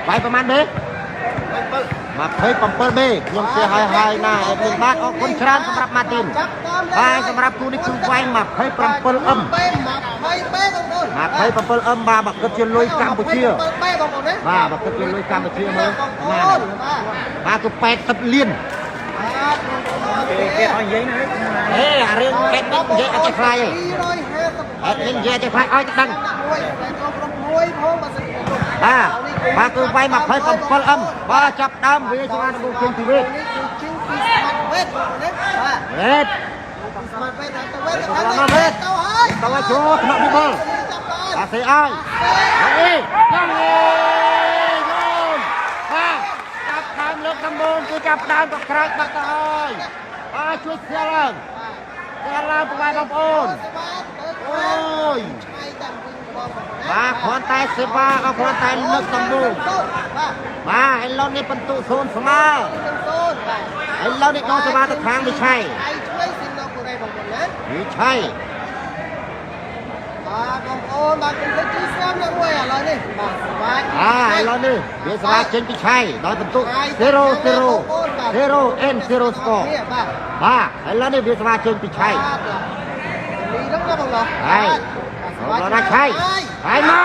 វាយប្រហែលទេ27 បេខ្ញុំសៀហើយហើយណាអេដមីនបាទអរគុណច្រើនសម្រាប់ម៉ាទីនបាទសម្រាប់គូនេះគឺវាយ27 អឹម បេ20បេបងប្អូន 27 អឹមបាទបើគិតជាលុយកម្ពុជា 27បេបងប្អូនណា បាទបើគិតជាលុយកម្ពុជាមើល បងប្ ណា អូនបាទ បាទគឺ80លាន បាទបងប្អូន គេឲ្យនិយាយណា ហេអារឿងអេដមីននិយាយអត់ចេះខ្លាចទេអេដមីននិយាយអត់ចេះខ្លាចឲ្យតែដឹង មួយតែចូលក្រុមមួយផងបើសិនជា បាទបាទគឺវាយ27 អឹមបាទចាប់ដើមវាស្មានដំបូងចេញពីវេត នេះគឺជិងពី Smart Wet បងប្អូនណាបាទ វេត Smart Wet ទៅវេតទៅទៅហើយ តើចូលថ្នាក់វិបុល ចាប់បាន អាសេឲ្យអេយ៉ាងអេយូនបាទចាប់ដើមលើកដំបូងគឺចាប់ដើមក៏ក្រាច់បាត់ទៅហើយបាទជួយស្គាល់ឡើងស្គាល់ឡើងពុកម៉ែបងប្អូន សេវាទៅ អូយ ឆ្ងាយតាមវិញម្ដងបងប្អូនណា បាទគ្រាន់តែសេវាក៏គ្រាន់តែលើកដំបូង បាទ បាទឥឡូវនេះបន្ទុ0ស្មើ នឹងសូនបាទ ឥឡូវនេះដល់សេវាទៅខាងវិឆ័យ ឯឆ្វេងស៊ីណូកូរ៉េបងប្អូនណា វិឆ័យ បាទបងប្អូនបាទកុំភ្លេចជួយស្រាមអ្នកមួយឥឡូវនេះបាទសប្បាយ អាឥឡូវនេះវាសេវាចេញពីឆៃដោយបន្ទុ0 0 0 n 0 score បាទ បាទឥឡូវនេះវាសេវាចេញពីឆៃ បាទនេះហ្នឹងណាបងឡោះ ហើយ បាទ ដល់ណាឆៃឆៃមក